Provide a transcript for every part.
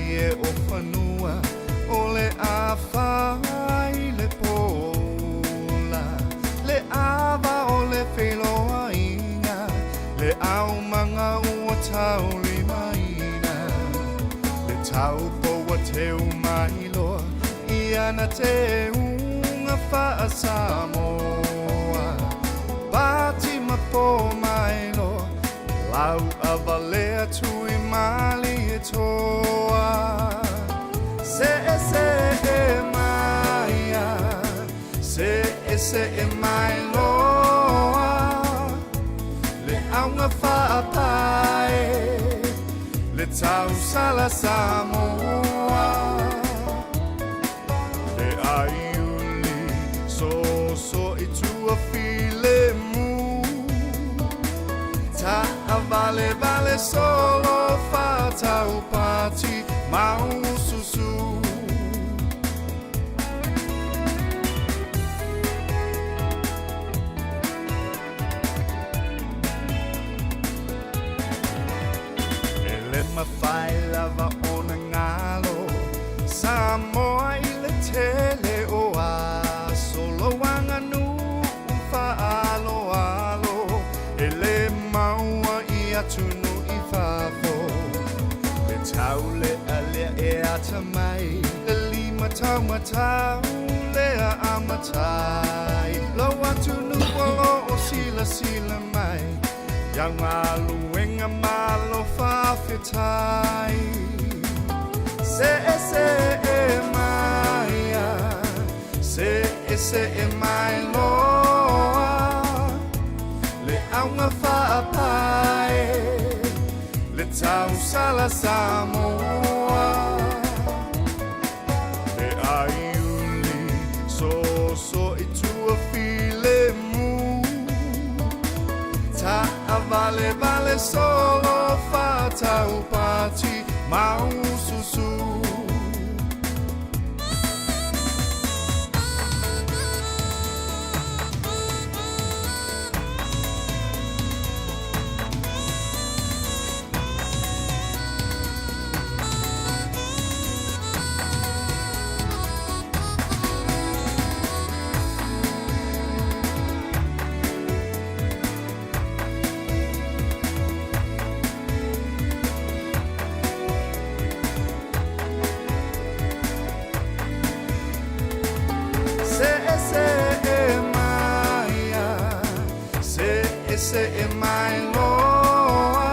malie o fanua o le afa i le poula Le ava o le feiloaiga Le aumaga ua taulimaina Le taupo ua teu mai loa I ana teuga faa-Samoa Pati ma po mai loa Lau avalea tui malie toa Se'e se'e maia Se'e se'e mai loa Le auga faapae Le tausala Samoa Le aiuli soso i tua filemu Taavalevale solo faataupati maususu. E le mafai lava ona galo Samoa i le tele o aso Lou aganuu faaaloalo E le maua i atunuu i fafo Le taulealea e atamai Le lima taumatau lea a matai Lou atunuu o lo o silasila mai Iau galuega malo faafetai Se'e se'e maia Se'e se'e mai loa Le auga faapae Le tausala Samoa Le aiuli soso i tua filemu Taavalevale solo faataupati maususu. Se'e se'e maia Se'e se'e mai loa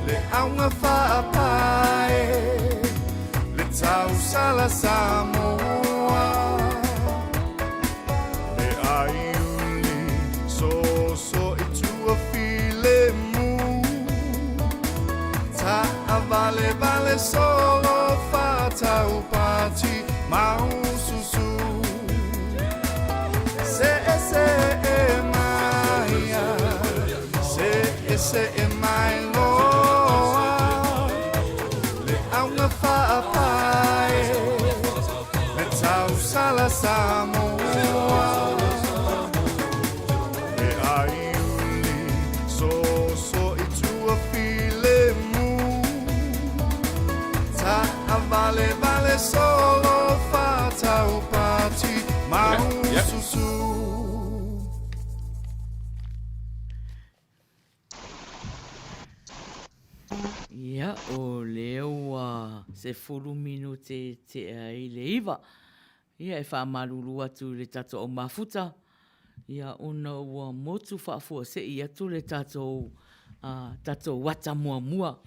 Le auga faapae Le tausala Samoa Le aiuli soso i tua filemu Taavalevale solo faataupati maususu Se'e se'e maia Se'e se'e mai loa Le auga faapae Le tausala Samoa Le aiuli soso i tua filemu Taavalevale solo faataupati maususu. Ia, o lea ua 10 minute e tea ai le 9. Ia, e faamalulu atu i le tatou au mafuta, ia, ona ua motu faafuasei atu le tatou, uh, tatou ata muamua.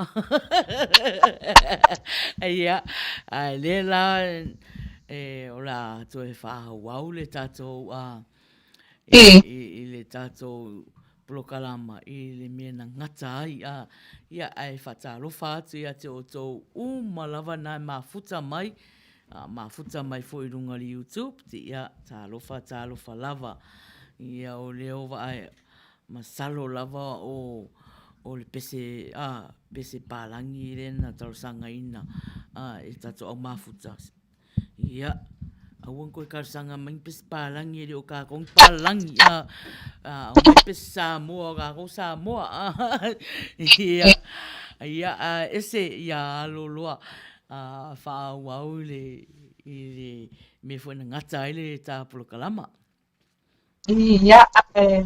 Ia, ae lea la, e, o le a toe faaauau le tatou, uh, i, i, i le tatou polokalama i le mea na gata ai, a, ia, ae faatalofa atu ia te outou uma lava na e mafuta mai, a, mafuta mai foi i luga o le YouTube, ia, talofa, talofa lava. Ia, o lea ua vaai, masalo lava o, o le pese, a, pese palagi lea na talosagaina, a, e tatou au mafuta. Ia, aua ne toe talosaga mai ni pese palagi e le o kākou ni palagi, a, aumai pese Samoa o kākou Samoa. Ia, Ia, a ese ia alo loa a faaauau i le, i le mea foi na gata ai le ta polokalama. Ia, ae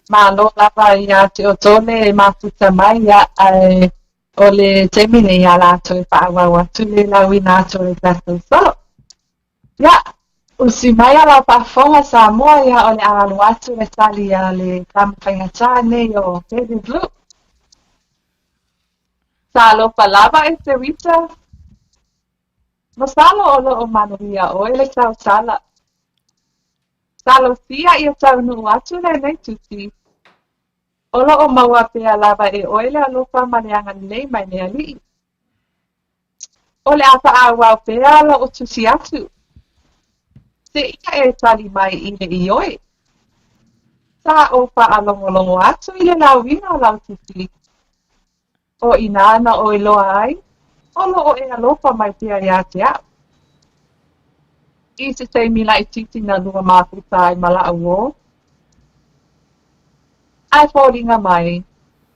malo lava iā te outou le mafuta mai, ia, ae o le taimi nei iā latou e faaauau atu le lauina atu o le tatou solo. Ia, usi mai a lau faafofoga Samoa, ia, o le a alu atu le tali a le tama faigata nei o Bebe Blue. Talofa lava Esterita. Masalo o lo o manuia ʻoe le tautala. Talosia ia taunuu atu lenei tusi. O lo o maua pea lava e ʻoe le alofa ma le agalelei mai le Alii. O le a faaauau pea loʻu tusi atu. Seia e tali mai i le ioe. Sa ou faalogologo atu i le lauina o lau tusi. O inā na ou iloa ai, o lo o e alofa mai pea iā te a'u. I se taimi laitiiti na lua mafuta ai ma laʻu uō. A e foliga mai,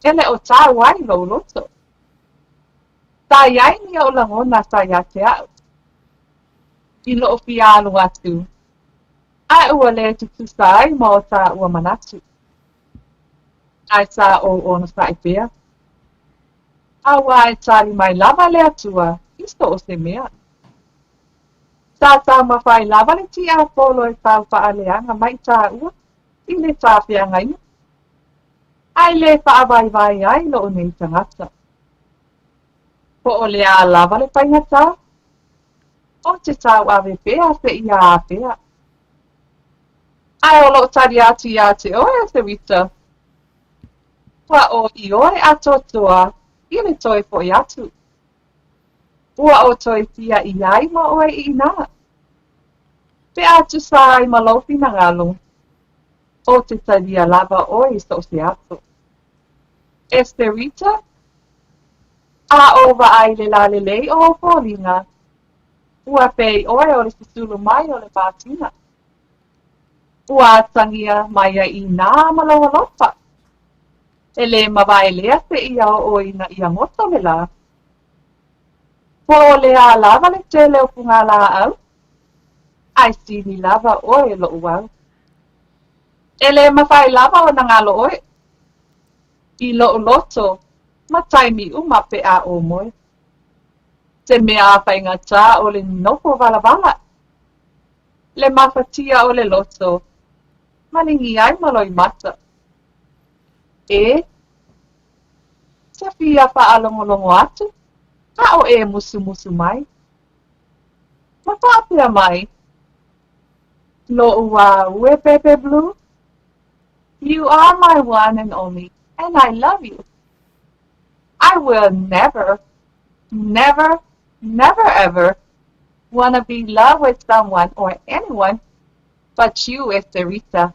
e le o tau ai lou loto. Sa i ai ni oʻu lagona sa iā te aʻu. I loʻu fia alu atu, a ua lē tutusa ai ma o tāua manatu. Ae sa ou onosaʻi pea. Auā e tali mai lava le Atua i so o se mea. Sa taumafai lava le tiapolo e tau faaleaga mai i tāua i le tāfeagaiga, a e lē faavaivai ai loʻu nei tagata. Po o le a lava le faigata? O te tauave pea seia afea. Ae o loʻu tali atu iā te ʻoe e Sewita, ua o ioe atoatoa i le toe foʻi atu. Ua o toe fia i ai ma ʻoe i inā. Pe a tusa ai ma lou finagalo, o te talia lava ʻoe i so o se aso. Esterita, A o vaai le lalelei o ou foliga, ua pei ʻoe o le susulu mai o le masina. Ua atagia mai ai inā ma lou alofa. E lē mawae lea seia oo ina ia goto le lā. Po o le a lava le tele o pugālāʻau, ae sili lava ʻoe loʻu au. E lē mafai lava ona galo ʻoe. I loʻu loto, ma taimi uma pe a o moe. Se mea a faigata o le nofo walawala. Le mafatia o le loto, maligi ai ma loimata. E sa fia faalogologo atu, a o e musumusu mai. Ma faapea mai, Loʻu au e Bebe Blue, You are my one and only, and I love you. I will never, never, never ever wanna be loved with someone or anyone but you, Esterita.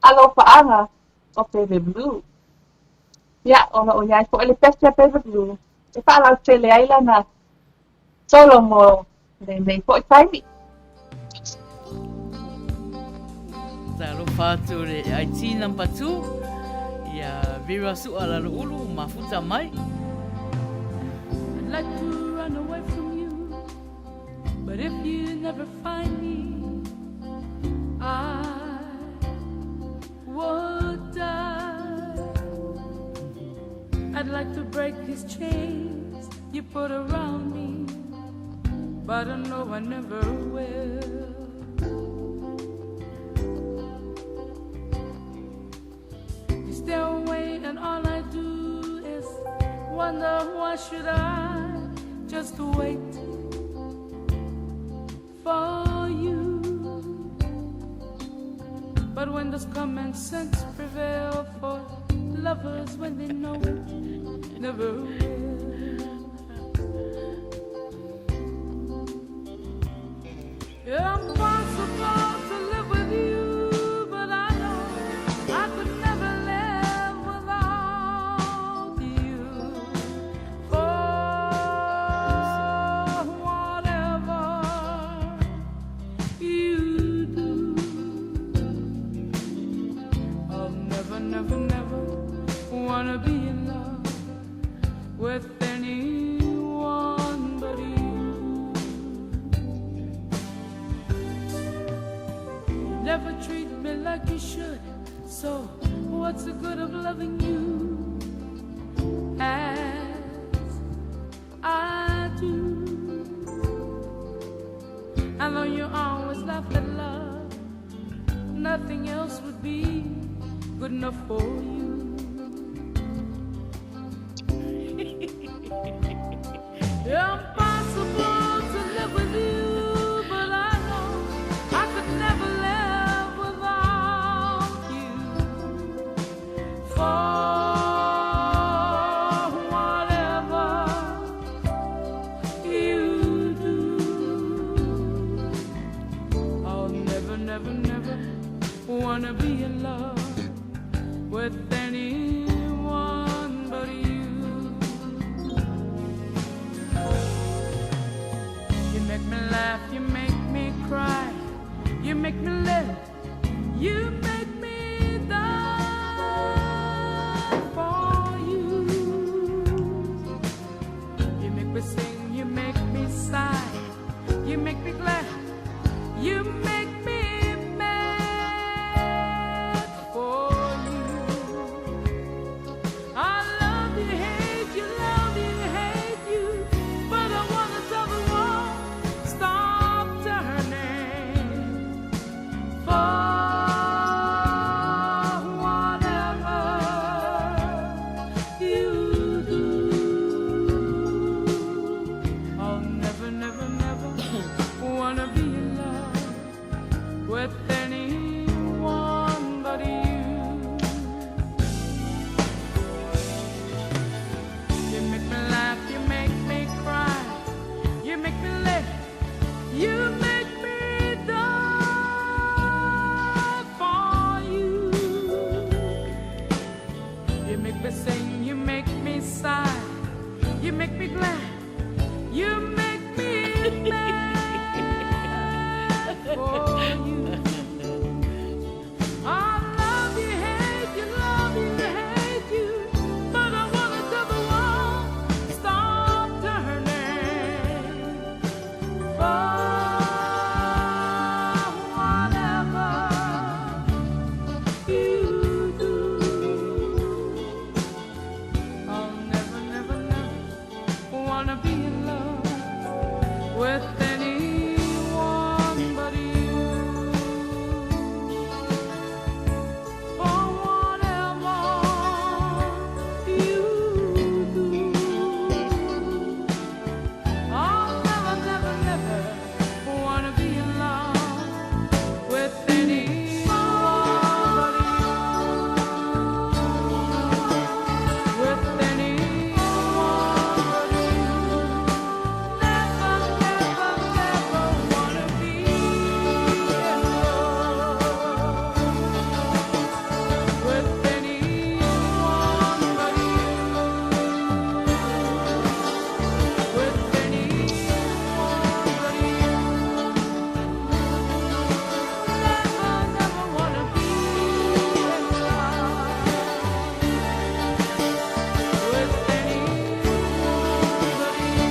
Alofaaga o Bebe Blue. Ia, o lo o iai foʻi le pese a Bebe Blue e faalautele ai lana solo mo lenei foʻi taimi. Talofa atu le IT number 2 ia Vera Su'a Laloulu mafuta mai. I'd like to run away from you, but if you never find me, I would die. I'd like to break these chains you put around me, but I know I never will. You stay away and all I do is wonder why should I just wait for you. But when does common sense prevail for lovers when they know it never will? Impossible to live with you, but I know I could never live without you. For whatever you do, I'll never, never, never wanna be in love. good of loving you as I do. I know you always laugh at love, nothing else would be good enough for you. Impossible to live with you, but I know I could never live without you. For whatever you do, I'll never, never, never wanna be in love with anyone but you. You make me laugh, you make me cry, you make me live, you make me die for you. You make me sing, you make me sigh, you make me glad, you make me mad for you. I love you, hate you, love you, hate you, but I wanna tell the world stop turning for whatever you do. I'll never, never, never wanna be in love with anyone but you. You make me laugh, you make me cry, you make me live, you make me die for you. You make me sing, you make me sigh, you make me glad, you make me mad for you. I love you, hate you, love you, hate you, but I wanna tell the world stop turning for whatever you do. I'll never, never, never wanna be in love with anyone but you. For whatever you do, I'll never, never, never wanna be in love with anyone but you. With anyone but you. Never, never, never wanna be in love with anyone but you. With anyone but you. Never, never wanna be in love with anyone but you.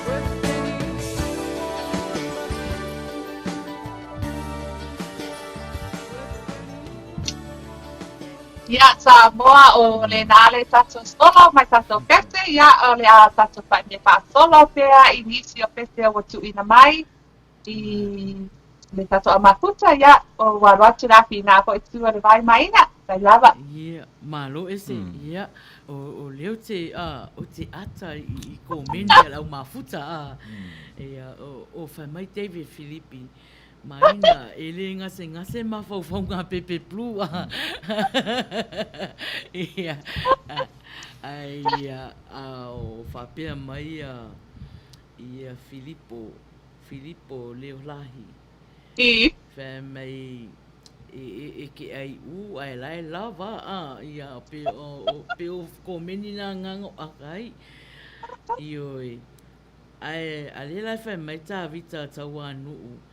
With anyone but you. Ia, Samoa, o lena le tatou solo mai tatou pese, ia, o le a tatou faamea faasolo pea i nisi o pese ua tuuina mai i le tatou aumafuta, ia, o ua alu atu le afi inā foi tua le vai maina, fai lava. Ia, malo ese, ia, o lea ou te, ou te ata i komeni a le aumafuta, a, ia, o fai mai David Filipi, Maina, e le gasegase mafaufauga a Pepe Blue a. Ia, ae ia, a o faapea mai ia, ia Filipo, Filipo Leolahi. I. Fai mai, e ke ai u ae la e lava a, ia, pe o, pe o komeni na agaga o aka ai. Ioe. Ae a lea la e fai mai Tavita Tauanuu,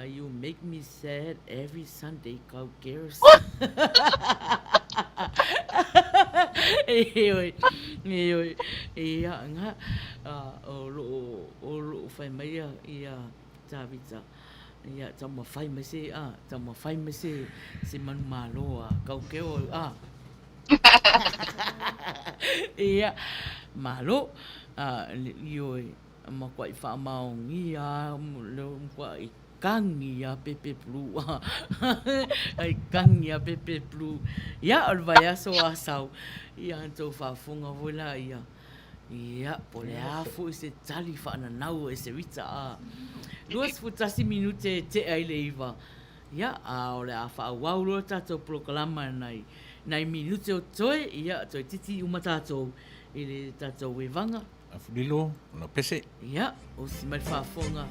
You make me sad every Sunday, Kau Garris. Heoi, heoi, ia nga, o loo, o loo fai mai ia Tavita. Ia, taumafai mai se, a, taumafai mai se, se manumalo a Kaukeo, a. Ia, malo, a, ioe, matuai faamaonia lava, matuai kagi lava Pepe Blue, a, ai kagi lava Pepe Blue. Ia, o le vaiaso a sau, ia, na tou faafofoga foi laia. Ia, po o le a foi se tali faananau e Serita a. 21 minute e tea i le 9. Ia, a o le a faaauau loa le tatou polokalama nai, nai minute o totoe, ia, toeitiiti uma tatou i le tatou evaga. Afulilo, ona pese. Ia, osi mai le faafofoga.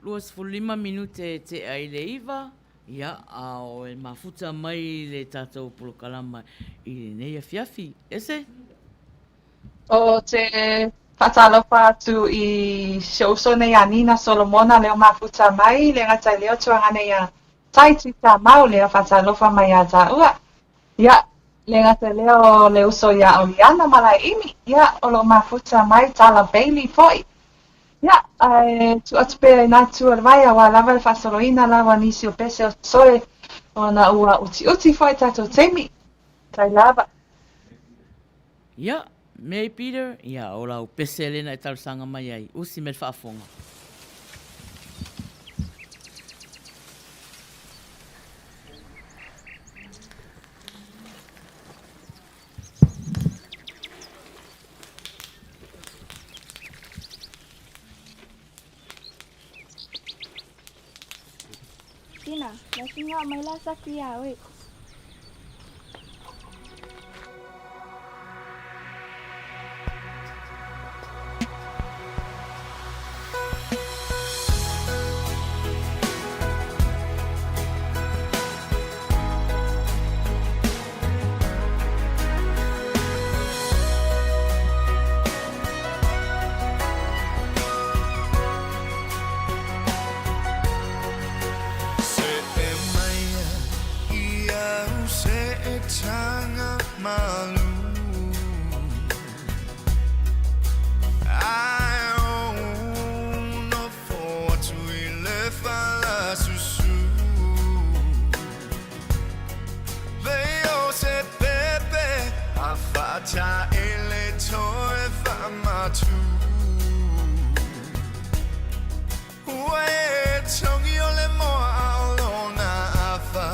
25 minute e tea i le 9, ia, a o e mafuta mai le tatou polokalama i lenei afiafi. Ese? Ou te faatalofa atu i si ou uso nei a Nina Solomona lea o mafuta mai, le gata i lea o tuagana ia Taiti Tamau lea faatalofa mai ia taua. Ia, le gata i lea o le uso ia Oliana Malaeimi, ia, o lo o mafuta mai Tala Bailey foi. Ia, ae tuu atu pea i nā tū o le vai aua lava le faasoloina lava o nisi o pese o totoe ona ua utiuti foi tatou taimi. Tai lava. Ia, Mary Peter, ia, o lau pese lena e talosaga mai ai, usi me le faafofoga. Tina, na singa mai la saki ia oe. atu. Ua e togi o le moa a o lona afa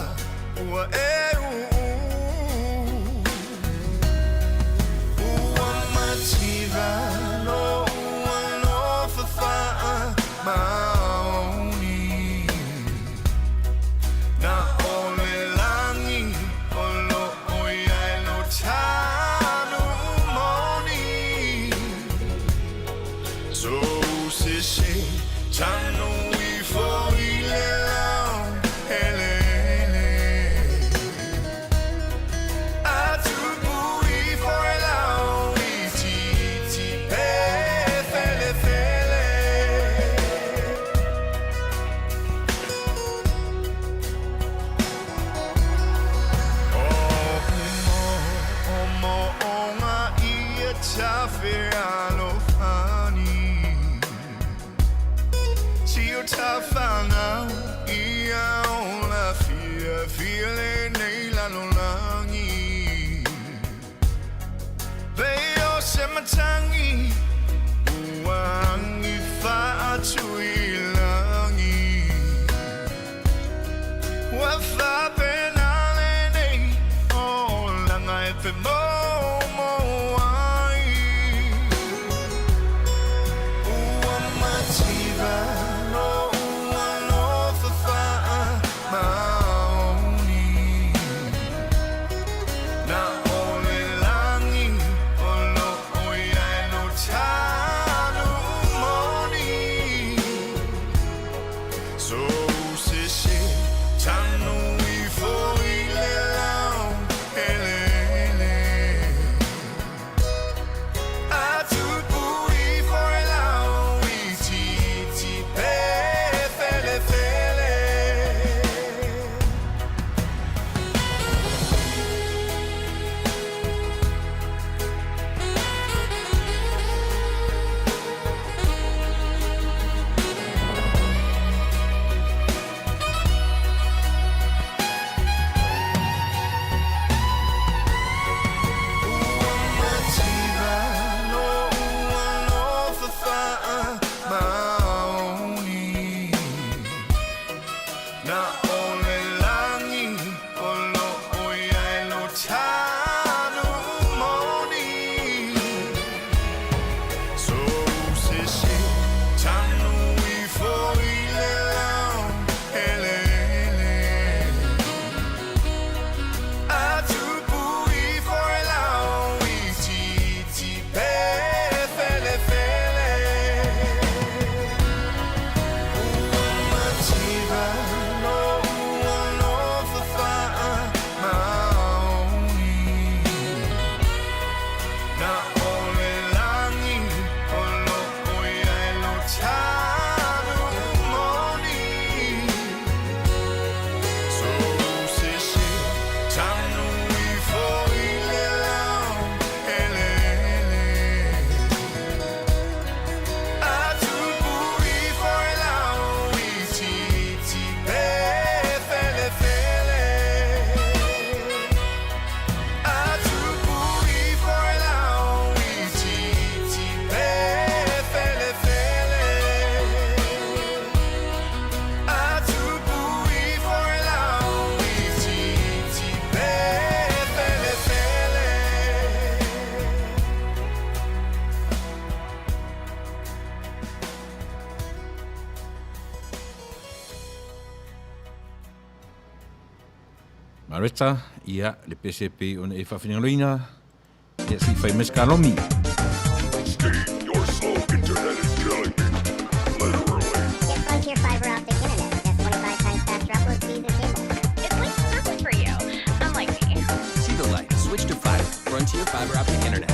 ua e uu. Ua mativa lou alofa faamaoni. Na o le lagi o lo o i ai lo tanu moni. So se se tanu ifo i le lao eleele. A tupu ifo e lao itiiti pe felefele. O mo'omo'oga ia tafealofani. Si o tafanau ia ola fiafia lenei lalolagi. Pei o se matagi ua agi faatuilagi. Ua faapena lenei olaga e femoumou ai. Ua mativa lou alofa faamaoni. Na o le lagi o lo o i ai lo tanu moni. So se se tanu ifo i le lao eleele. A tupu ifo e lao itiiti pe felefele. Ua mativa lou alofa faamaoni. Na o le lagi o lo o i ai lo tanu moni. So se se tanu ifo i le lao eleele. A tupu ifo e lao itiiti pe felefele. Ua mativa lou alofa faamaoni. Na o le lagi o lo o i ai lo tanu moni. So se se tanu ifo i le lao eleele. A tupu ifo e lao itiiti pe felefele. A tupu ifo e lao itiiti pe felefele. A tupu ifo e lao itiiti pe felefele. Mareta, ia, le pese pei ona e faafinagaloina, ia se i fai mai se kalomi. Steve, your slow internet is killing me. Literally. Get Frontier fiber optic internet. That's 25 times faster upload speeds than cable. It's like perfect for you, unlike me. See the light. Switch to fiber. Frontier fiber optic internet.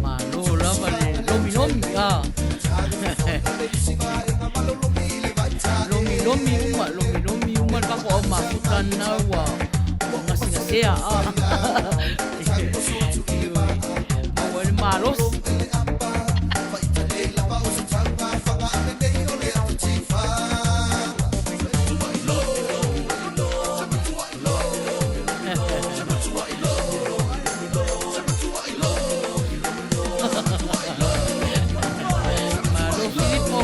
Malo lava le lomilomi a. Lomilomi uma, lomilomi uma le tatou au mafuta lena ua ua gasegasea a. Ioe, maua ai le malosi. Malo Filipo.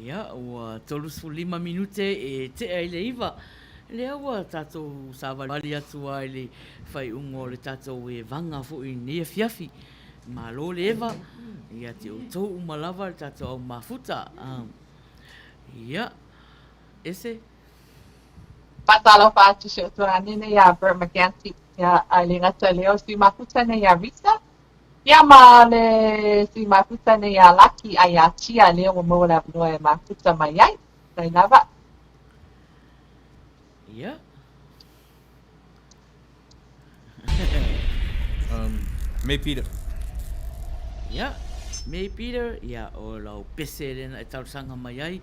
Ia, ua 35 minute e tea i le 9. Lea ua tatou savali atu lava i le faaiuga o le tatou evaga foi i lenei afiafi. Malo le eva, ia te outou uma lava le tatou au mafuta. Ia, ese. Faatalofa atu si ou tuagane nei ia Bert McGanty, ia, ae le gata i lea o sui mafuta nei ia Rita, ia ma le sui mafuta nei ia Laki a ia Tia lea ua maua le avanoa e mafuta mai ai. Faafetai lava. Ia. May Peter. Ia, May Peter, ia, o lau pese lena e talosaga mai ai,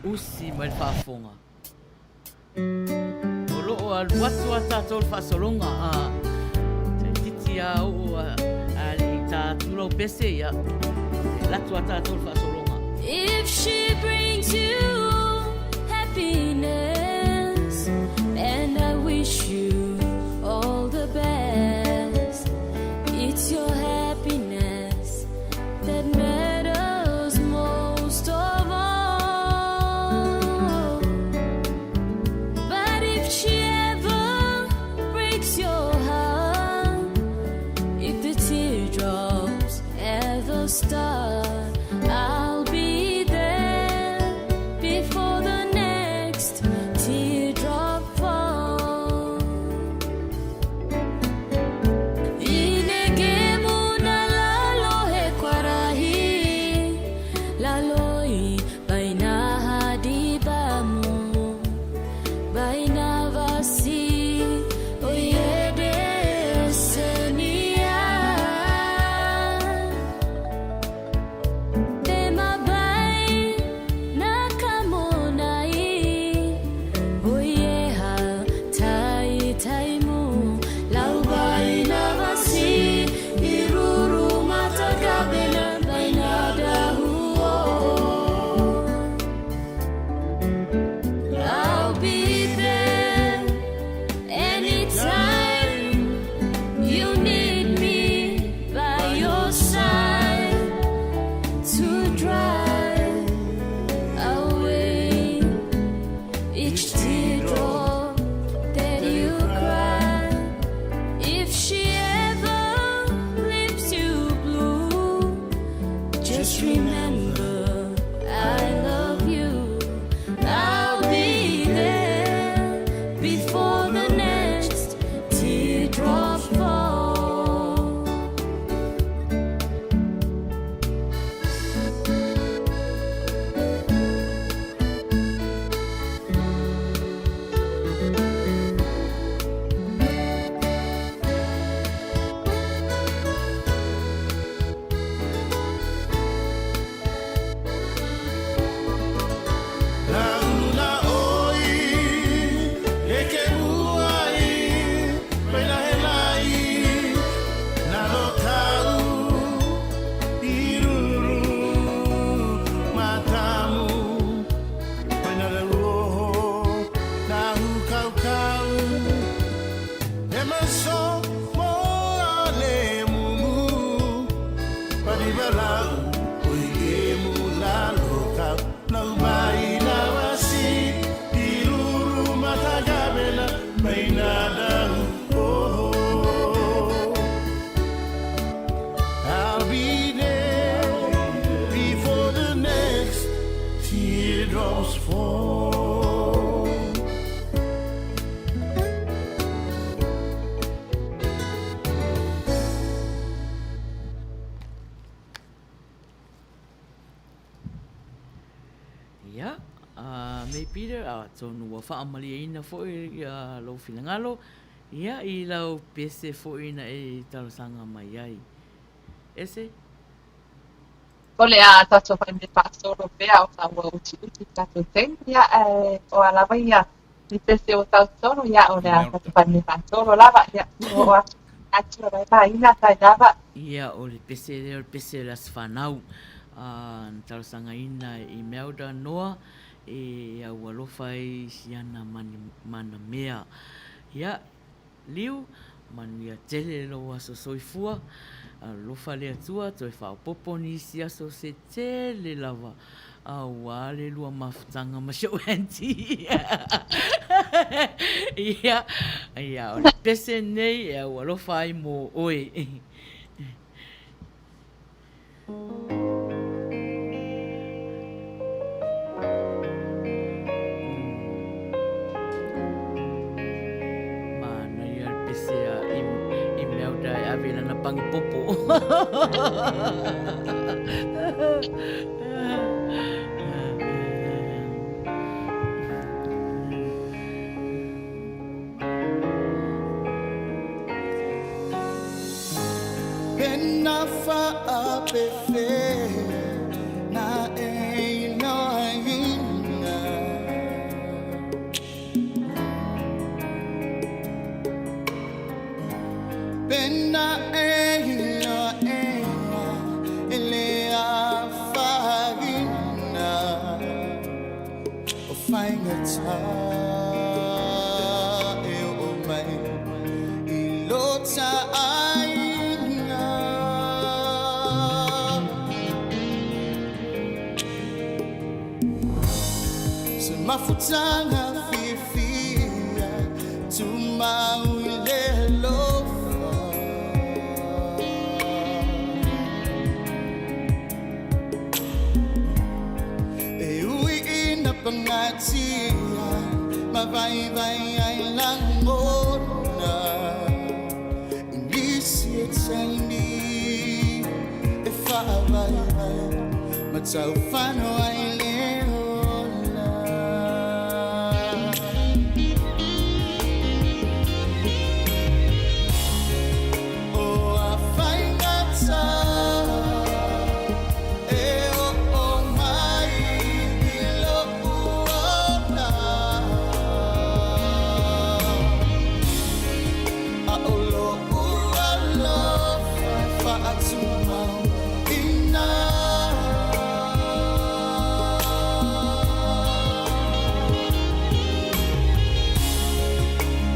usi mai le faafofoga. O lo o alu atu a tatou le faasologa a toeitiiti a oo a le i ta atu lau pese, ia, e alu atu a tatou le faasologa. If she brings you happiness And I wish you all the best It's your happiness that matters most of all But if she ever breaks your heart If the teardrops ever start I'll be there. Teardrops fall. Ia, a May Peter, atonu ua faamalieina foi ia lou finagalo, ia, i lau pese foi na e talosaga mai ai. Ese? O le a tatou fai mea faasolo pea ona ua utiuti le tatou taimi, ia, ae o a lava ia ni pese o tau totonu, ia, o le a tatou fai mea faasolo lava, ia, oo atu atu la vaevaeina tai lava. Ia, o le pese lea o le pese o le aso fanau, a, na talosagaina e Imelda Noa e au alofa ai i siana mana mea. Ia, Liu, manuia tele lou aso soifua, alofa le Atua toe faaopoopo nisi aso se tele lava aua le lua mafutaga ma si ou aunty. Ia, ia, o le pese lenei e au alofa ai mo oe. Manaia le pese a Imelda e ave i lana pani popo. O faigata e oo mai i lo ta aiga. Se mafutaga fiafia tumau i le alofa. E ui ina pagatia ma vaivai ai lagona i nisi e taimi e faavaivai ma taufano ai le ola. O a faigata e oo mai i lo'u ola, a o lo'u alofa e faatumau ina.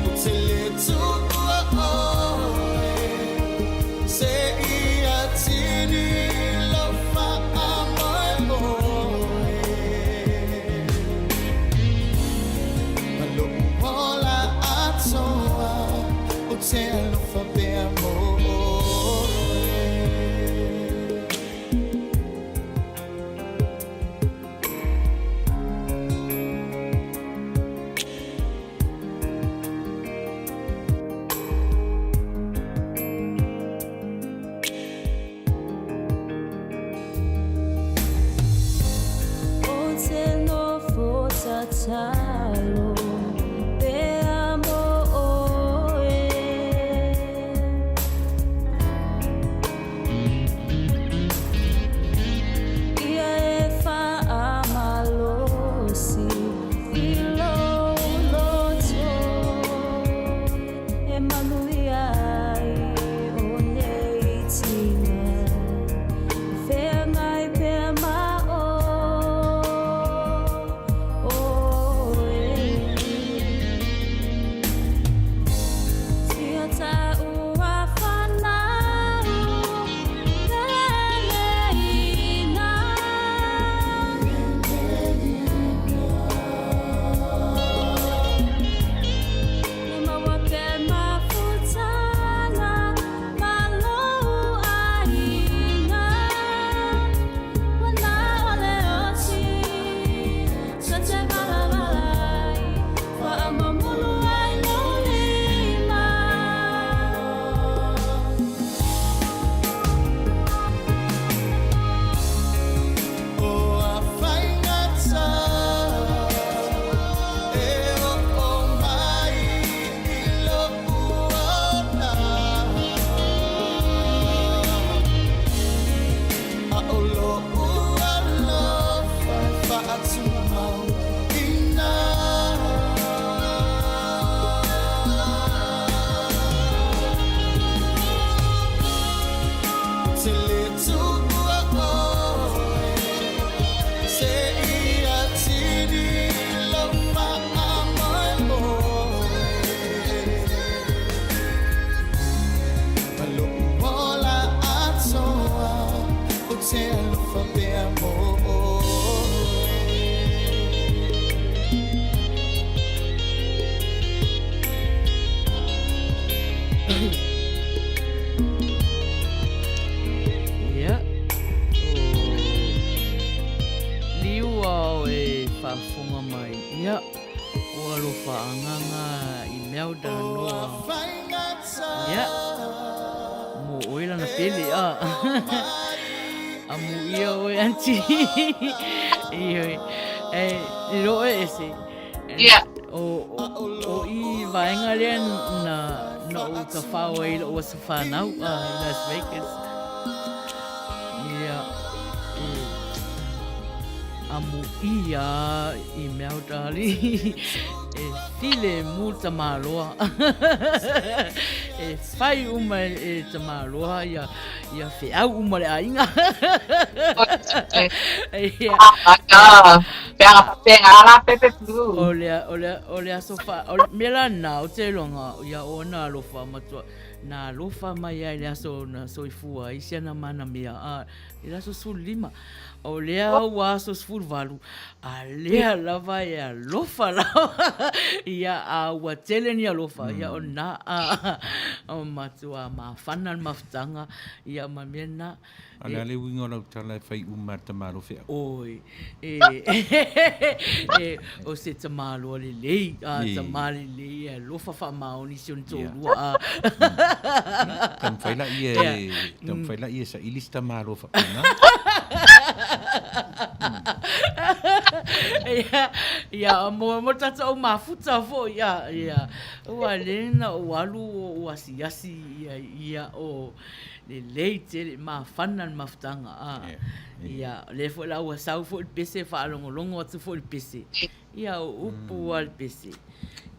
Ou te le tuua oe seia tini lou faamoemoe. Ma lo'u ola atoa ou te alofa pea mo oe. Ou te nofo tatalo pea mo oe. Ia e faamalosi i lou loto e manuia ai o nei tiga e feagai pea ma oe. faafofoga mai. Ia, o alofa agaga i mea o talanoa. Ia, mo oe lana pele, a. Amuia oe, aunty. Ioe. E, lilo oe ese. Ia. O, o, o i vaega lea na, na ou tafao ai i lou aso fanau a, i Las Vegas. Ia, e, amuia i mea o tali. E filemu tamaloa. E fai uma e tamaloa ia, ia feau uma le aiga. Ia. O le, o le, o le aso fa, o le mea la na, o te iloga, ia o ona alofa matua, na alofa mai ai le aso na soifua ai si ana mana mea, a, i le aso 15. O lea ua aso 18, a lea lava e alofa lava, ia, a ua tele ni alofa, ia o na, a, o matua mafana le mafutaga, ia ma mea na. A o le a le uiga o lau tala e fai uma e le tamaloa feau? Oi, e, e, o se tamaloa lelei, a, tama lelei e alofa faamaoni si ona toalua, a. Taumafai laia e, taumafai laia e saili se tamaloa faapena. Ia, ia, mo, mo tatou au mafuta foi, a, ia, ua lea na ou alu ou asiasi ia, ia, o, Lelei tele, mafana le mafutaga, a. Ia, o lea foi la ua sau foi le pese, faalogologo atu foi i le pese. Ia, o upu lava le pese,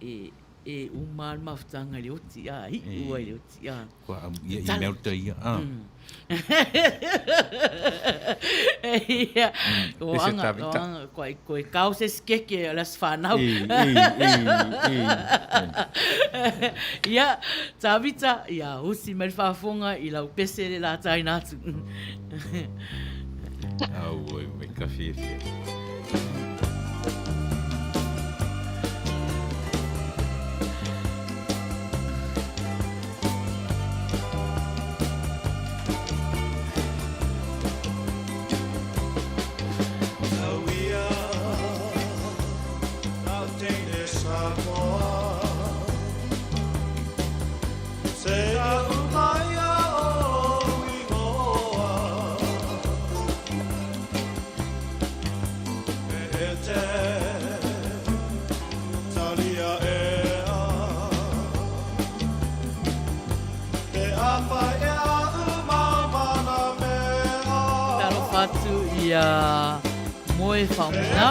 e, e uma lava le mafutaga i le oti, a, iu lava i le oti, a. Kua amuia i Melta ia, a. Ia, o anga, o anga, koe, koe kao se isi keke o le aso fanau. Ia, Tavita, ia usi mai le faafofoga i lau pese le la taina atu. Auoi mai ka fiafia. Talofa atu i a Moe Faumuina.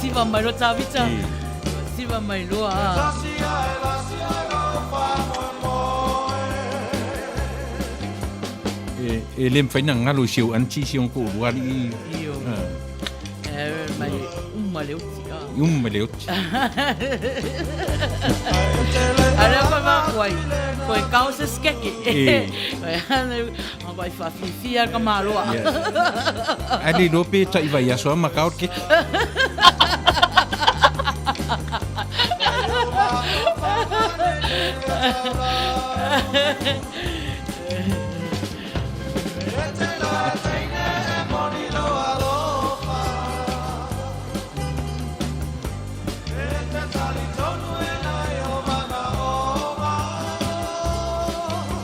Siva mai loa Tavita. Siva mai loa. E le mafai ona galo i si ou aunty si ona toalua alii. Io. E mai uma le oti. Uma le oti. A lea koe mafua ai, koe kao se skeke. Koe ana, koe whawhiwhia ka maloa. Ai le iloa pe tai vaiaso a ma kao le keke.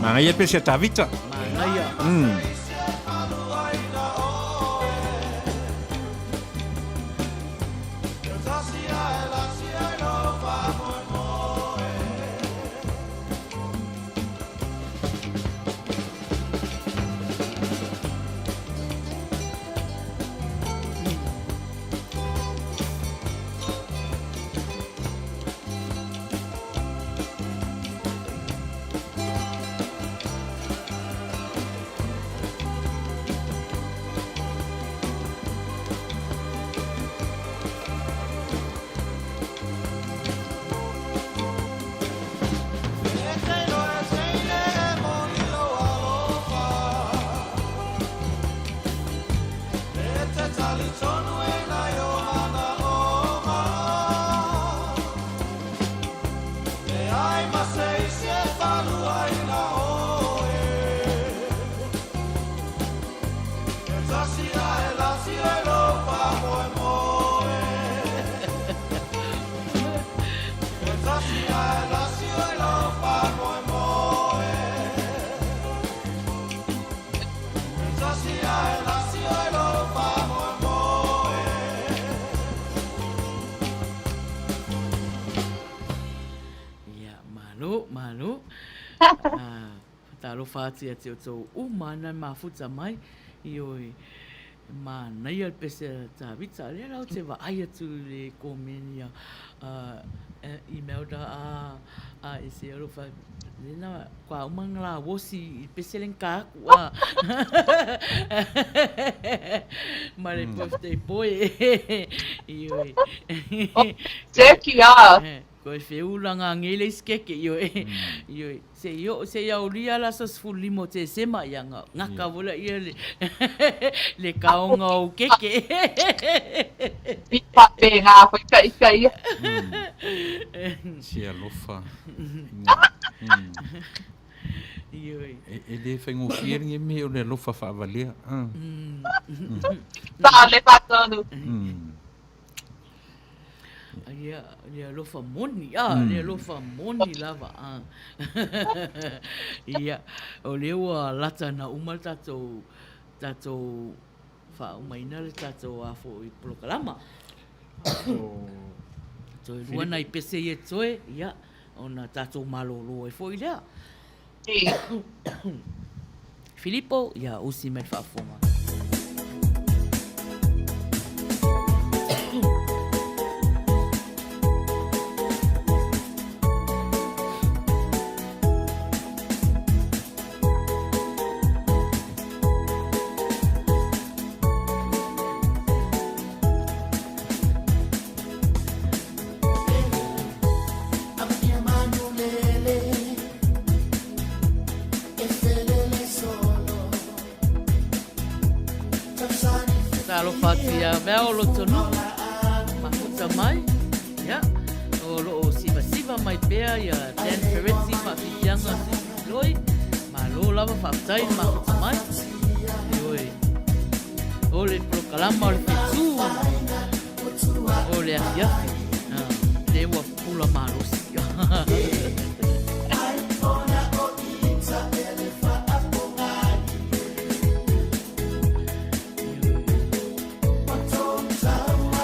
Manaia pe se Tavita. Manaia. Malo. Faatalofa atu ia te outou uma na mafuta mai, ioe, e manaia le pese a Tavita, lea la ou te vaai atu i le komeni a Imelda a a e se alofa lena kua uma na lauosi i pese le ka aku a ma le birthday boy ioe. Jackie a. Koe feula ngā ngele isi keke, ioe, ioe, se i oo, se i aulia le aso 15 o Tesema, ia nga, ngaka vola ia le, le kaonga o keke. I faapena foi ka ika ia. Se alofa. Ioe. E le faigofie lenei mea o le alofa faavalea. Sa le faatonu. Ia, le alofa moni, a, le alofa moni lava, a. Ia, o lea ua lata na uma le tatou, tatou faaumaina le tatou a foi polokalama. Toe lua nai pese ia toe, ia, ona tatou malolo ai foi lea. Filipo, ia usi mai le faafofoga. Talofa atu ia Val Lotonuu, mafuta mai, ia, o lo o sivasiva mai pea ia Dan Peretti faafitiaga Susi Loi, malo lava faafetai le mafuta mai, ioe, o le polokalama o le fetu o le afiafi, lea ua pupula malosi.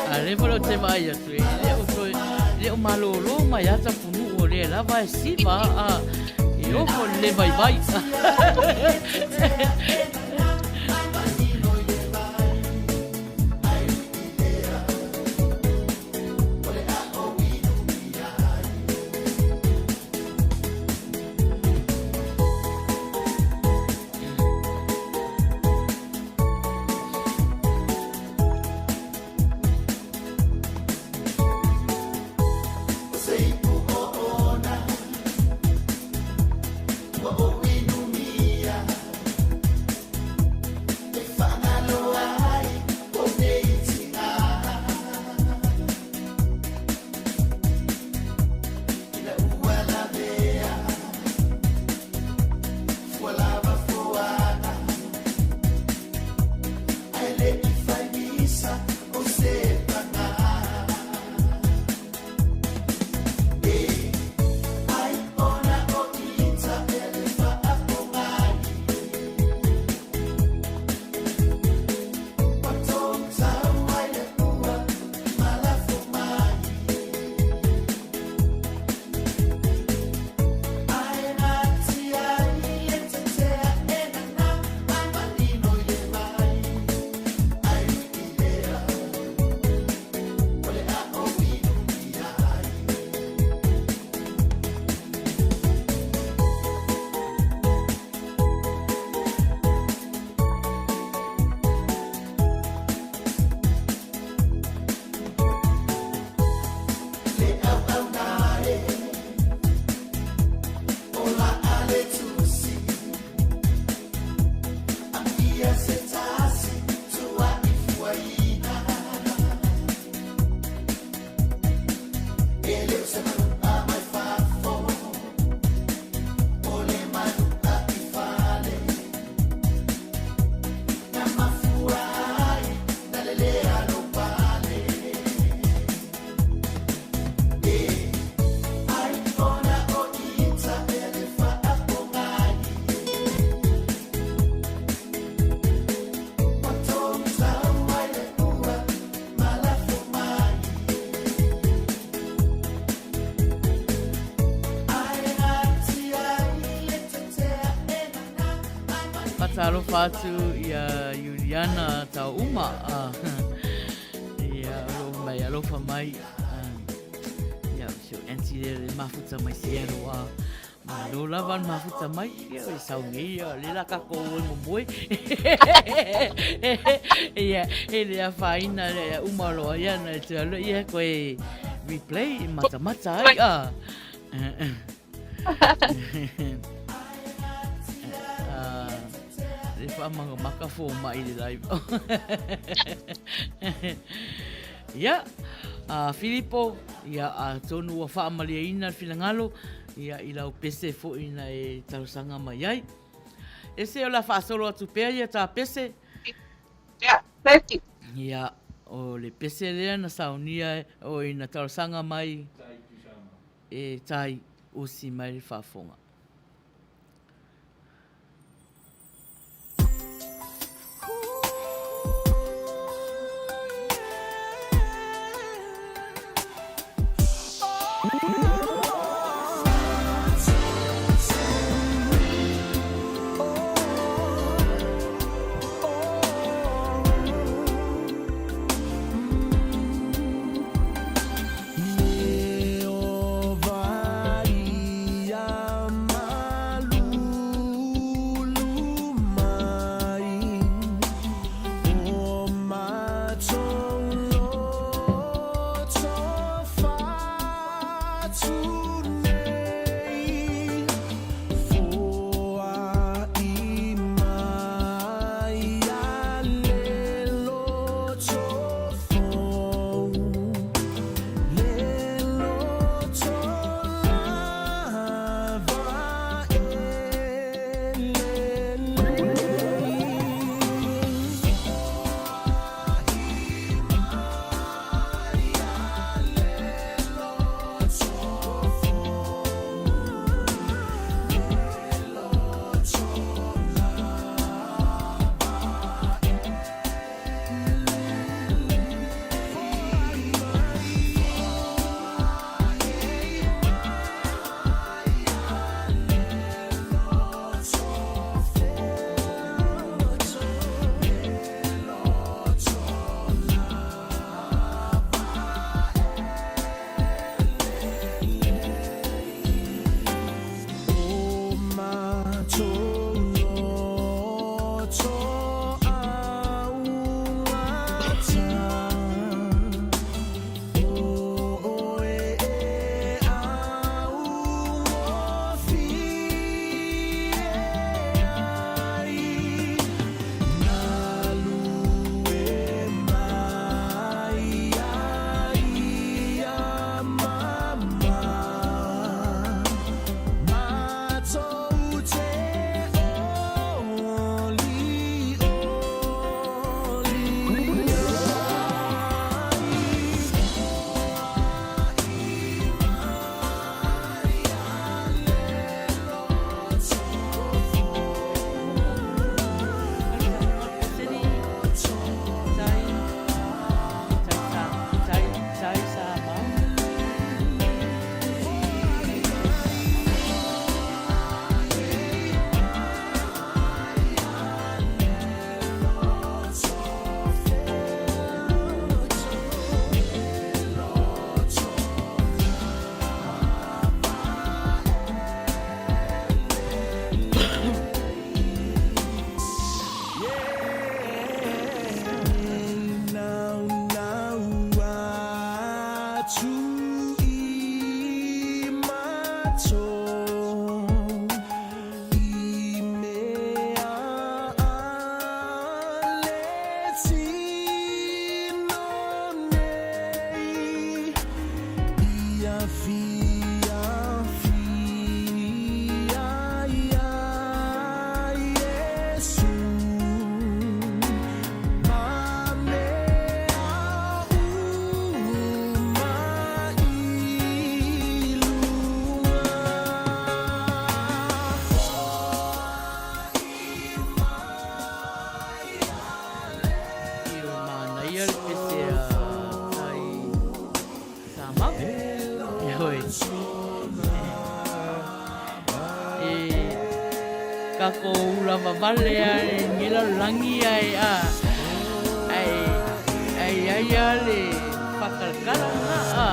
A lea foi ou te vaai atu, e le o toe, le o malōlō mai lava Tapunuu o lea lava e siva a e ofo i le lē vaivai. faatalofa atu ia Iuliana Taouma. Ia, o lo o mai alofa mai. Ia, si o auntie lea le mafuta mai Seattle a. Malo lava le mafuta mai. Ia, e sau nei, ia, le la kākou o e momoe. Ia, e le afaina le uma loa ia na e te alo ia koe replay e matamata ai. Ah. Le whaamagamaka fō mai le live. Ia, a Filipo, ia, atonu ua faamalieina le finagalo, ia, i lau pese foi na e talosaga mai ai. E se o le a faasolo atu pea ia ta pese. Ia, thank you. Ia, o le pese lea na saunia, oi, na talosaga mai e tai usi mai le faafofoga. I o manaia le pese a Tai Samau. Heoi. E ka tatou ula vavale a i lenei lalolagi ae a, ae ae i ai lava le faatalatala lena a,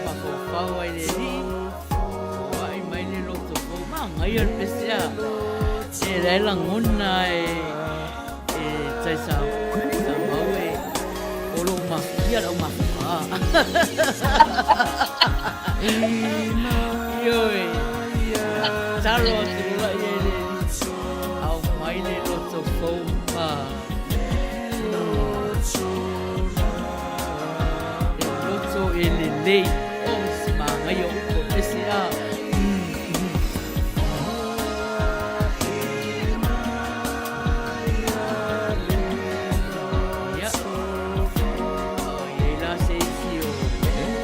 mafaufau ai le alii, foai mai le loto fou, manaia le pese a, e la e lagona e e tai sa sa mau e o lou mafuia lau mafuka. Ioe, talo atu loa i ai le alii, aumai le loto fou a. Le loto e lelei, o se manaia o upu o pese a. Ia. O i ai la se isi o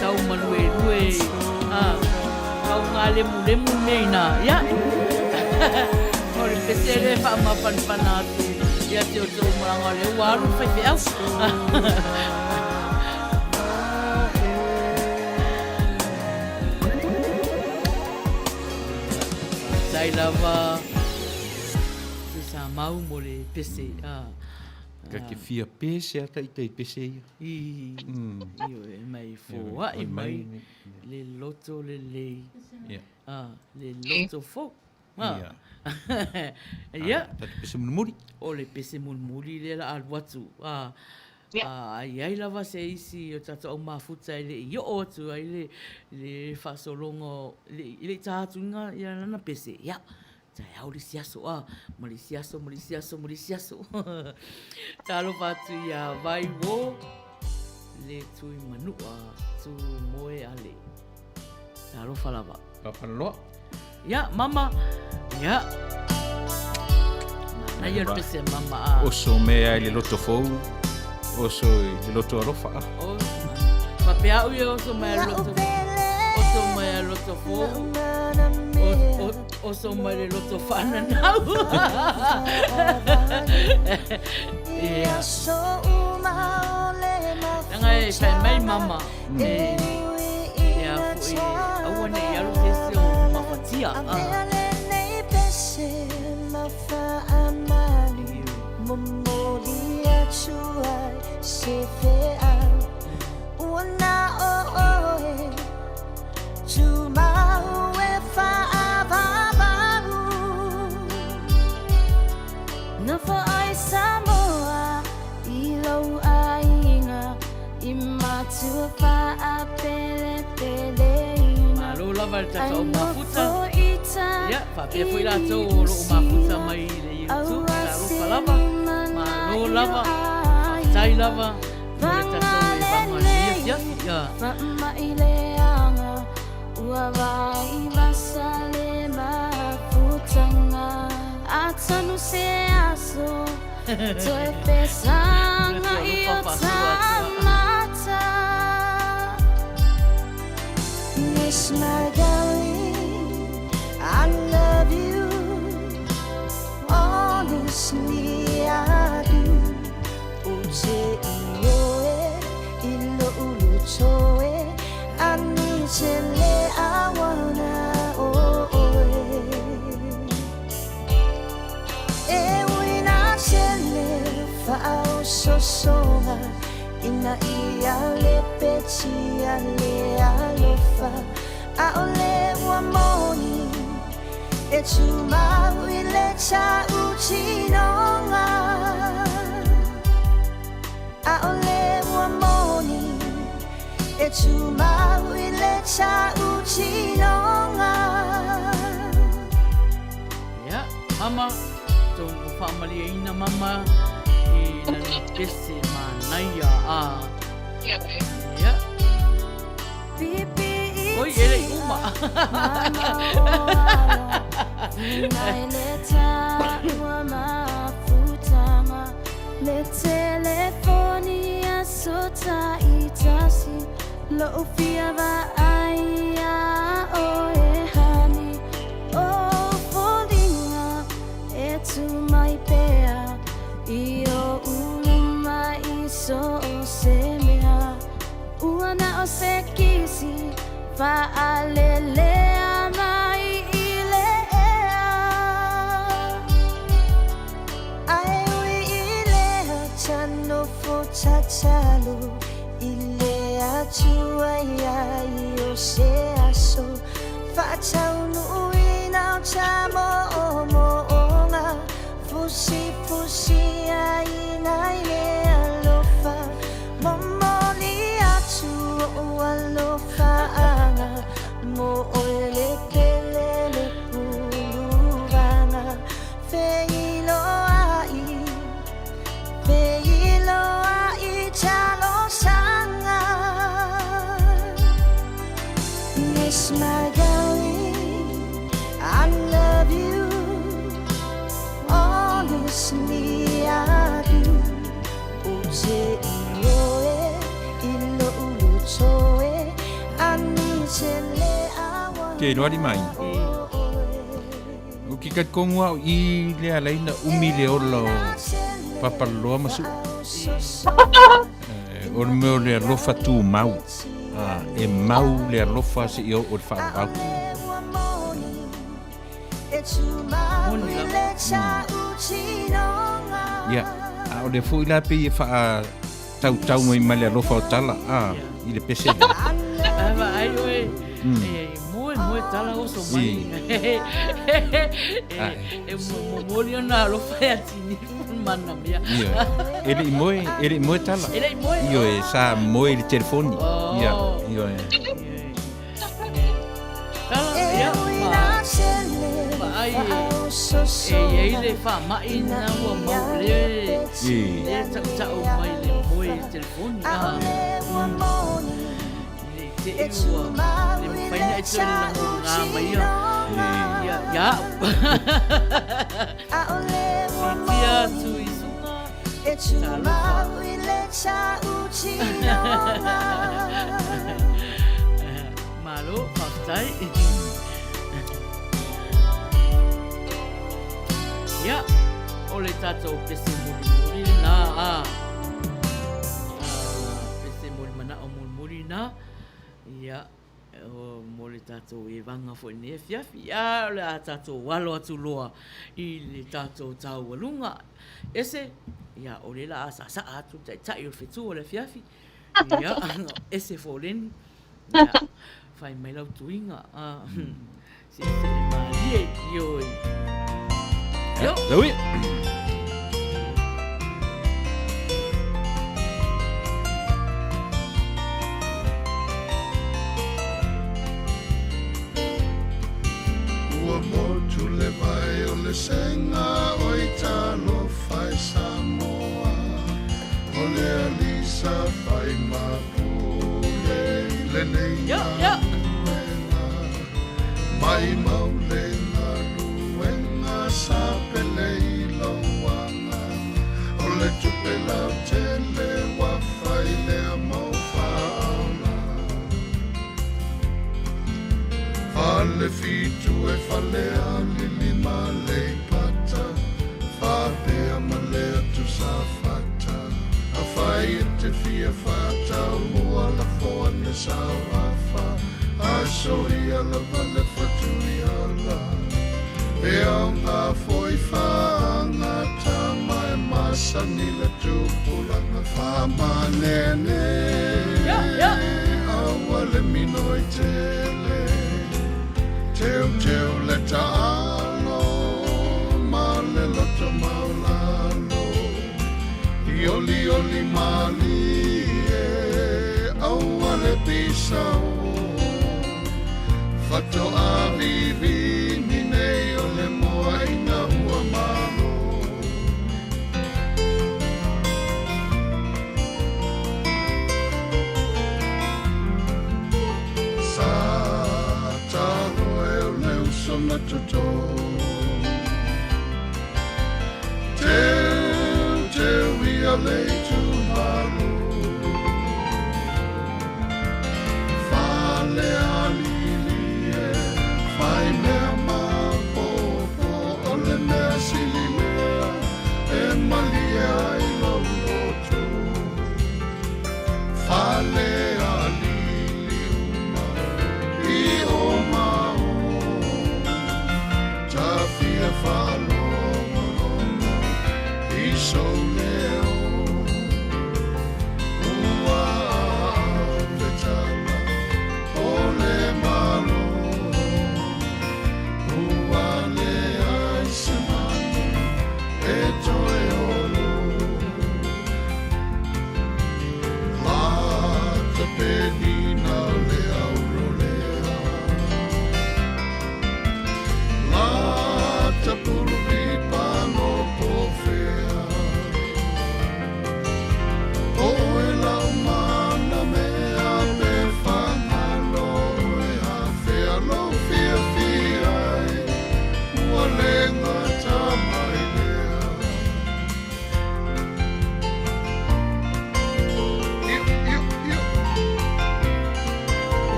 tau maluelue a tau ngālemulemu mea inā. Ia. O le pese lea e faamafanafana atu ia te outou malaga o lea ua alu le faifeau. Faafetai lava se sa mau mo le pese. Ka te fia pese a taitai pese ia. I, ioe, mai foai mai le loto lelei. Ah, le loto fou. Ia. Ia. Tatou pese mulimuli. O le pese mulimuli lea la alu atu. Ah, a i ai lava se isi o tatou au mafuta e le i oo atu ai le, le faasologa, le, le i tā atu ia lana pese, ia, taeao le isi aso, a, ma le isi aso, ma le isi aso, ma le isi aso. Talofa atu iā Vaiuō, le tui manua, tu moe ale. Talofa lava. Papalaloa. Ia, mama. Ia. Manaia le pese a mama a. Oso mea i le loto fou, oso i le loto alofa a. Oh, Faapea au ia oso mai a loto, oso mai a loto fou, oso mai le loto whananau. Ia. Langa e whai mai mama. E, e a foʻi, aua ne i alu se isi o mafatia. Malo lava le tatou mafuta. Ia, faapea foi latou o loo mafuta mai i le YouTube. Talofa lava, malo lava, faafetai lava mo le tatou e vaga i lenei afiafi. Ia. Ia, mama, tou faamalieina mama i lana pese manaia a. Ia. Oi, e le i uma. atu ai ai o se aso faataunuuina o ta moomooga fusifusiaina i le alofa momoli atu ou alofaaga mo oe le pele le puluvaga feiloai feiloai talosaga Miss my darling I love you honestly I do Ou te ioe i lou loto e Te iloa li mai. O ke talitonu au i le ala ai na umi le ola o Papalaloa ma Suʻa. O le mea o le alofa tumau. E mau le alofa seia oo i le faavavau. Moni lava. Ia, a o lea foi la pei e faa tautau mai ma le alofa o tala a i le pese lea. Ae vaai oe, e moe moe tala oso mai. E momoli ona alofa ia Tinifu mana mea. Ioe. E le i moe, e le i moe tala. E le i moe. Ioe, sa moe i le telefoni. Ia, ioe. Tala, ia, ma, vaai e i ai le faamai na ua mau le, le tautau mai le moe i le telefoni. Ah. I le te i ua le mafai na e toe lagona mai ia, ia, ia au. Siitia atu i suga, talofa. Malo, faafetai. Ia, o le tatou pese mulimuli lena, a. Pese moli manao mulimuli na. Ia, o, mo le tatou evaga foi nei afiafi. Ia, o le a tatou alo atu loa i le tatou taualuga. Ese, ia, o le la a saasaa atu le taitai o le fetu o le afiafi. Ia, ese foleni. Ia, fai mai lau tuiga. Se'ese'e malie, ioe. Io. Lau ia. Ua motu le vai o le sega oi talofa e Samoa O le alii sa fai ma pule i lenei galuega Maimau le galuega sa pele i lou agaga O le tupe lautele ua fai lea mau faaola Fale fitu e fale alili ma Leipata Faapea ma lea Tusafata Afai e te fia faatau mua lafo ane sau afa Aso ia lava le fatuiala E aoga foi faagata ma e masani le tupulaga Faamanene aua le minoi tele Teuteu le taalo ma le loto maulalo I olioli malie aua le pisao Fatoa vivini nei o le moa ina ua malo. Sa talo e o le uso na toto Teu teu ia le itumalo Fale alili e fai mea maopopo O le mea sili lea e malie ai lou loto Fale alili uma i o ma o Tafia faalogologo i sou leo.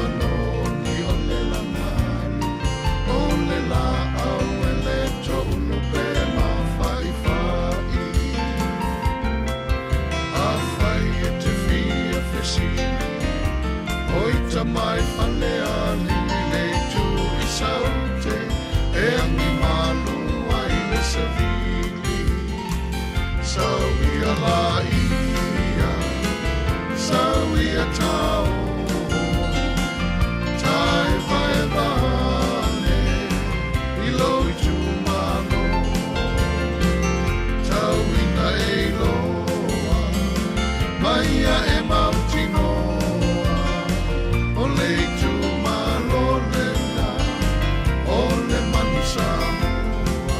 manoni o le lagani, o le laau e le toulu pe mafaifai. Afai e te fia fesili, o ita mai Falealili le itu i Saute, e agi malu ai le savili. Sau ia laia, sau ia tao, taevaeva ane i lou itumalo. Tau ina e iloa, mai ia e mautinoa, o le itumalo lena, o le manu Samoa.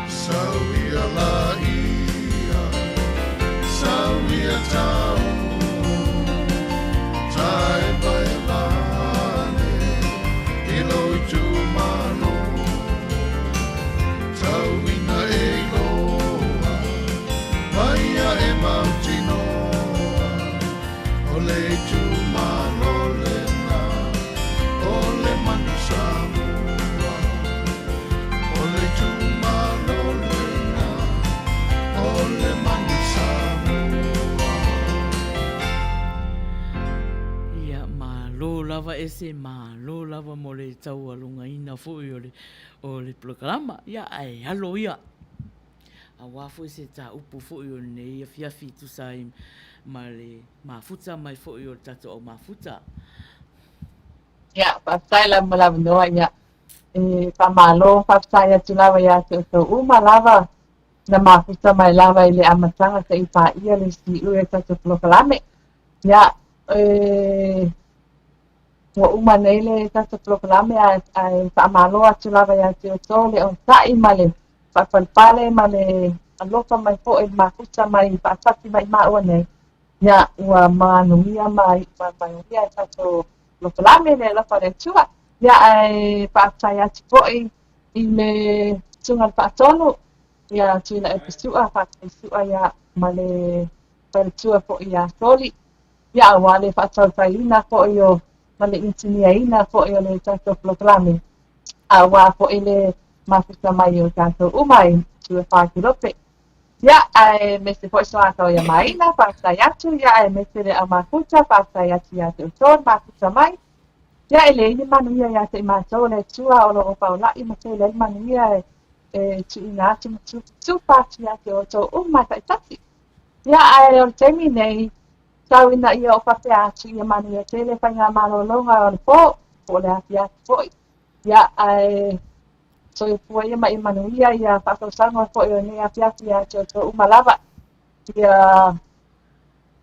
Sau ia laia, sau ia tao, taevaeva ane i lou itumalo. Tau ina e iloa, mai ia e mautinoa, o le itumalo lena, o le manu Samoa. O le itumalo lena, o le manu Samoa. Ia, malo lava ese, malo lava mo le taualogaina foi o le, o le polokalama. Ia, ae alo ia. Aua foi se tāupu foi o lenei afiafi tusa ai ma le mafuta mai foi o le tatou au mafuta. Ia, faafetai lava mo le avanoa, ia. E faamalo, faafetai atu lava ia te outou uma lava na mafuta mai lava i le amataga seia paia le siui o le tatou polokalame. Ia, e ua uma nei le tatou polokalame ae, ae faamalo atu lava ia te outou le onosai ma le faapalepale ma le alofa mai foi le mafuta mai faatasi mai maua nei. Ia, ua manuia ma ma manuia le tatou polokalame le alofa o le Atua. Ia, ae faafetai atu foi i le Susuga i le Faatonu, ia Tuilaepa Su'a, faafetai Su'a ia ma le faletua foi ia Soli. Ia, aua le faatautaiina foi o ma le initiniaina foi o le tatou polokalame, aua foi le mafuta mai o tatou uma i Matua Faakilope. Ia, aemaise foi Soatau ia Maina, faafetai atu, ia aemaise le au mafuta, faafetai atu ia te outou le mafuta mai. Ia, e leai ni manuia ia te i matou, le Atua o lo o faulai ma tele ai le manuia e, e tuuina atu ma tupatupa atu ia te outou uma taitasi. Ia, ae o le taimi nei, tau ina ia ou faapea atu ia manuia tele faigamalologa o le po, po o le afiafi foi. Ia, ae soifua ia ma ia manuia ia faatausaga foi o lenei afiafi ia te outou uma lava. Ia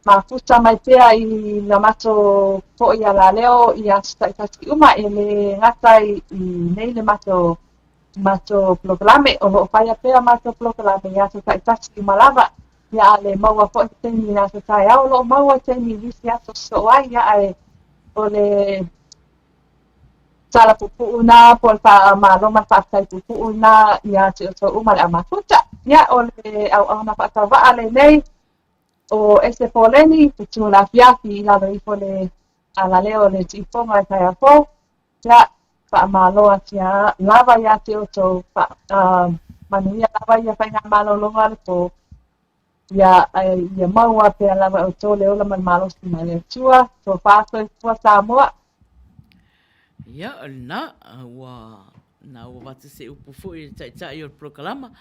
mafuta mai pea i la matou foi alaleo i aso taitasi uma e le gata i nei le matou matou polokalame o lo o faia pea matou polokalame i aso taitasi uma lava. Ia a le maua foi se taimi i aso taeao o lo o maua taimi i isi aso sosoo ai ia ae o le tala puupuu na po o le faamalo ma le faafetai puupuu na ia te outou uma le au mafuta. Ia o le auauna faatauvaa lenei o Ese Poleni, te tū le afiafi i lalo ifo le alaleo o le tiifoga i taeao fou. Ia, faamalo atu ia lava ia te outou, fa, uh, manuia lava ia faigamalologa o le pō. Ia, ia maua pea lava outou le ola ma le malosi mai le Atua, tofa soifua Samoa. Ia, o lena, ua na ua avatu se upu foi i le taitai o le polokalama,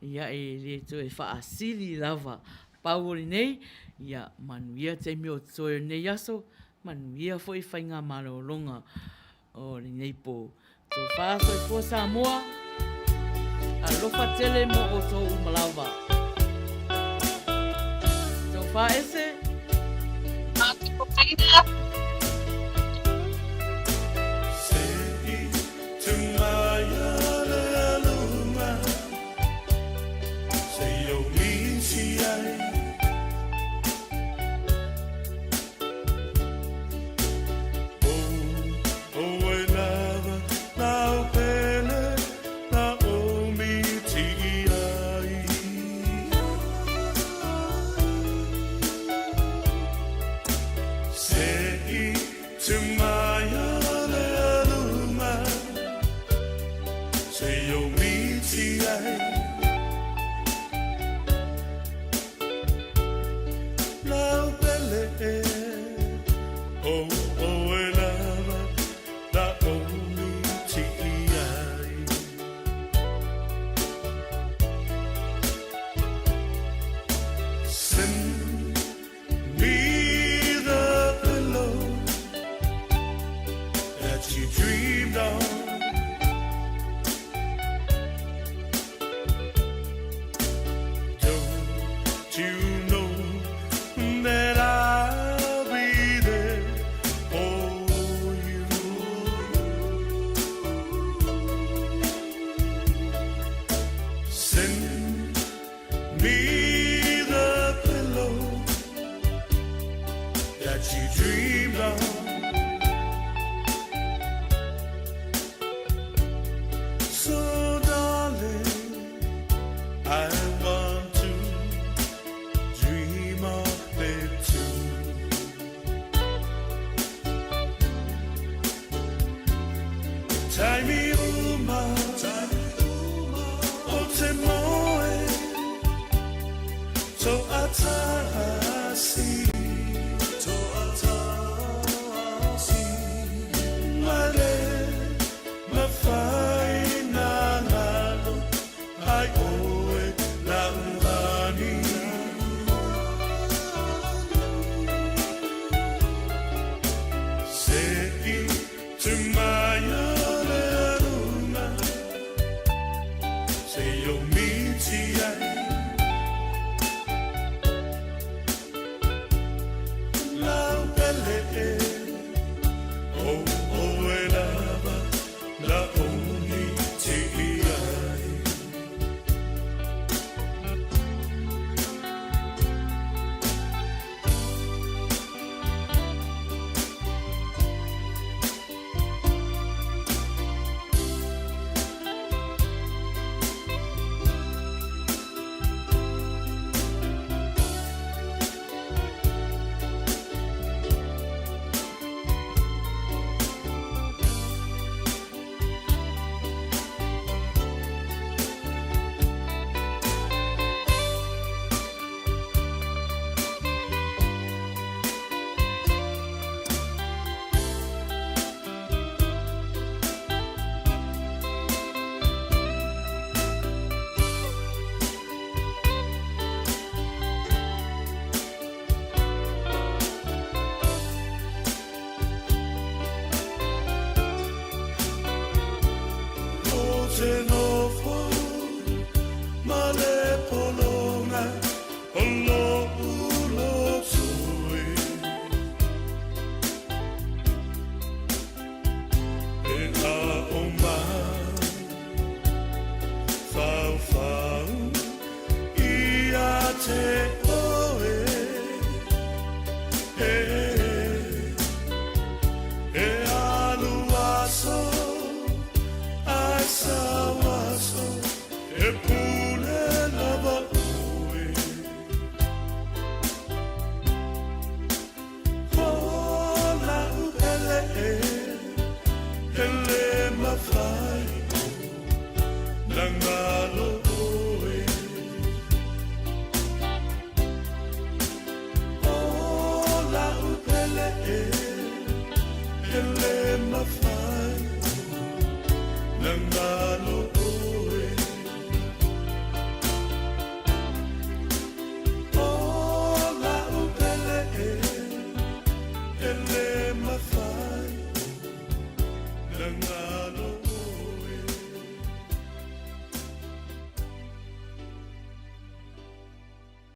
ia e le toe faasili lava. Pau o lenei, ia manuia taimi o totoe o lenei aso, manuia foi faigamalologa o lenei po. Tofa soifua Samoa, alofa tele mo outou uma lava. Tofa ese. that you dreamed of. Don't you know that I'll be there for you? Send me the pillow that you dreamed of. So, darling, I want to dream of it too. Taimi uma, o te moe, to atasi, to atasi, male, mawhai nā lalo, ai oe la uhani. Se i tu